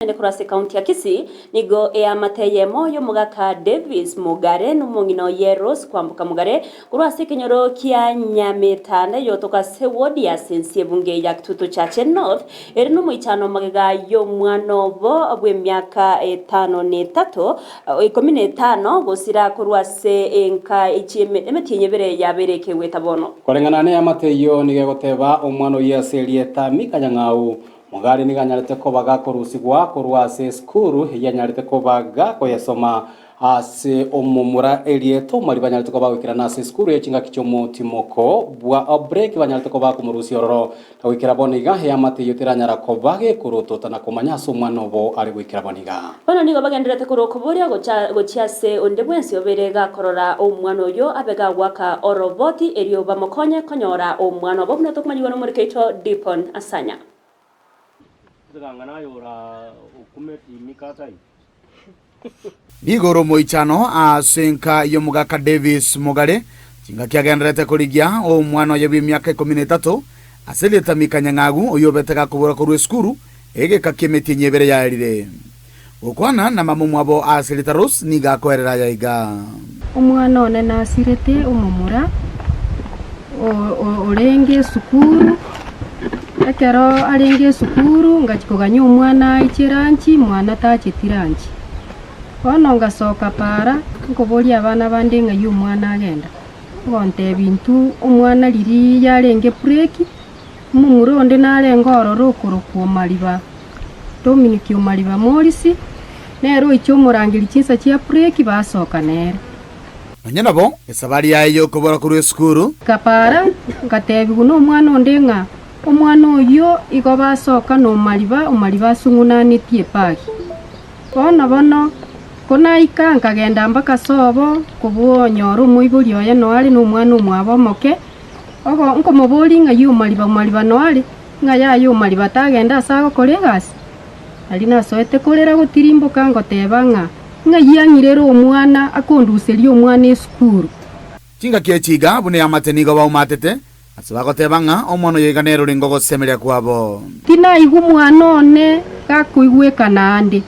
Naende korwa ase ekaunti ya Kisii, nigo eamate eyemo y'omogaka Davis Mugare na omong'ina oye Rose Kwamboka Mugare korwa ase ekenyoro kia Nyametanda eyotoka ase eward ya Sensi ebunge ya Kitutu Chache North ere nomoichano magega y'omwana obo bw'emiaka etano na etato ikomi na etano gosira korwa ase enka emetienyi ebere yabeire ekegweta bono. Koreng'ana neamate eyio nigo egoteba omwana oyio ase erieta Mika Nyang'au Mogari nigo anyarete koba gakorusigwa korwa ase esukuru eyio anyarete koba gakoyesoma ase omomura erieta omwarimu anyarete koba agoikerana ase esukuru ye chingaki chi'omotimoko bwa break banyarete koba bakomorusia ororo na goikera bono iga eamate eyio teranyara koba gekorotota na komanya ase omwana obo are goikera bono iga. Bono nigo bagendererete korwa okoboria gocha gochia ase onde bwensi obeire gakorora omwana oyio abe gagoaka oroboti erio bamokonye konyora omwana obo buna tokomanyigwa nomoriki oito Dipon Asanya. Nigo ore omoichano ase enka y'omogaka Davis Mogare, chingaki agendererete korigia omwana oye bw'emiaka ikomi na etato, ase erieta Mika Nyang'agu, oyio obete gakobora korwa esukuru egeka ki'emetienyi ebere yaerire. Gokwana na mama omwabo ase erieta Rose nigo akoerera aya iga. Omwana one nasirete omomura orenge esukuru, ekero arenge esukuru ngachia koganya omwana aiche lunch, mwana tacheti lunch. Bono ngasoka para, nkoboria abana bande ng'ai omwana agenda, ogontebia intwe omwana riria yarenge break, omomura onde narenge ororo okorokwa Omariba. Dominic Omariba Morisi, nere oiche omorangeri chinsa chia break basoka nere. Nonya nabo, esabari yaye y'okobora korwa esukuru. Nkapara, ngatebigwa nomwana onde ng'a omwana oyio igo basoka n'Omariba, Omariba asung'unanetie epagi. Bono bono, konaika nkagenda mpaka sobo kobonyora omoibori oye noare nomwana omwabo omoke, ogo nkomoboria ng'ai Omariba, Omariba noare? Ng'a yaya omariba tagenda ase agokora egasi? Aria nasoete korera gotirimboka ngoteba ng'a ng'ai ang'irere omwana akonduseria omwana esukuru. Chingaki echi iga buna eamate nigo baumatete, ase bagoteba ng'a omwana oyo iga nere orenge ogosemeria kwabo. Tinaigwa omwana one gakoigwekana ande.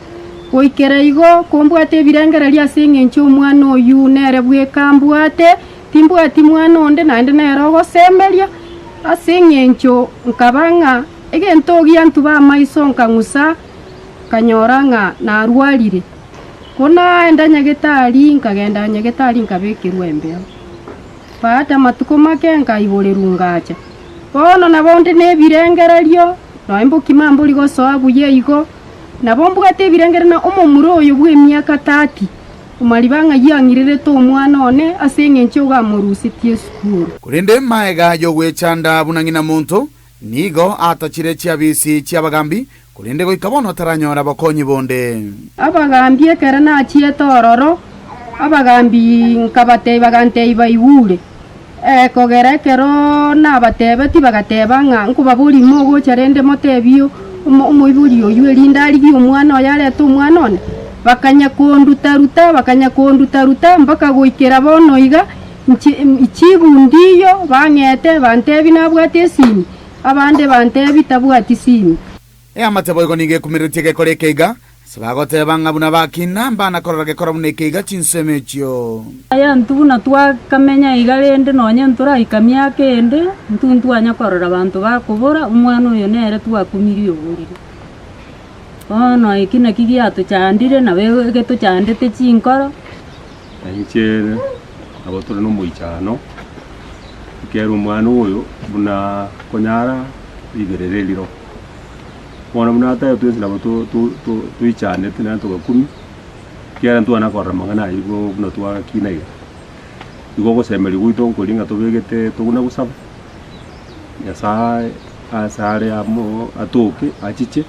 Goikera igo kombwate ebirengererio ase engencho omwana oyio nere bweka ambwate, Timbwati mwana onde naende nere ogosemeria, ase engencho nkaba ng'a egento giantuba amaiso nkang'usa, nkanyora ng'a narwarire. Ko naenda nyagetari, nkagenda nyagetari nkabekerwa embeo. Baada amatuko make nkaiborerwa ngacha. Bono nabo nde nebirengererio, nonya mbokima mbori gosoa buya igo, nabo mbwate ebirengererio na omomura oyo bw'emiaka 30. Omariba ng'ai ang'irerete omwana one ase engencho ogamorusetie esukuru. Korende magega y'ogwechanda buna ng'ina monto, nigo atachire chiabisi chi'abagambi, korende goika bono taranyora bokonyi bonde. Abagambi ekero nachiete ororo, abagambi nkabatebia, bagantebia baigure. Kogera ekero nabatebetie bagateba ng'a nkobaboria mogocha rende motebie omoibori oyio erinde arigie omwana oye arete omwana one. Bakanya konduta-ruta, bakanya konduta-ruta mpaka goikera bono iga, inche chibundiyo bang'ete bantebie nabwate esimi, abande bantebie tabwati simi. Eamate boigo nigo ekumereretie gekora eke iga, Ase bagoteba ng'a buna bakina, mbana korora gekora buna eke iga chinsemo echio. Aye intwe buna twakamenya iga rende nonye ntoraika miaka ende, intwe ntwanya korora abanto bakobora, omwana oyo nere twakumirie oboriri. Bono eki naki giatochandire nabo egetochandete chinkoro. Inche nabo tore nomoichano, ekiagera omwana oyo buna konyara riberera eriro. Bono buna atebe twensi nabo toichanete naende togakumia, ekiagera ntwana korora amang'ana ayio igo buna twakina iga. Igo ogosemeria gwaito nkoria ng'a tobegete tobuna gosaba, Nyasaye ase are amo atoke achiche.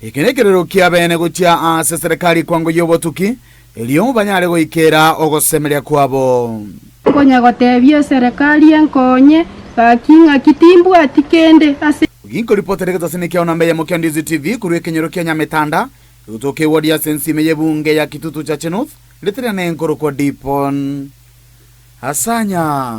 Eke nekerero ki'abeene gochia ase serikali kwango y'obotuki, erio banyare goikera ogosemeria kwabo. Nkonya gotebia eserekari enkonye, gaki ng'aki timbwati kende ase. Ginkoripotera egetasini kiao namba eyemo kia Ndizi TV korwa ekenyoro kia Nyametanda, egotoka eward ase ensime y'ebunge ya Kitutu Chache North, rieta riane nkorokwa Dipon Asanya.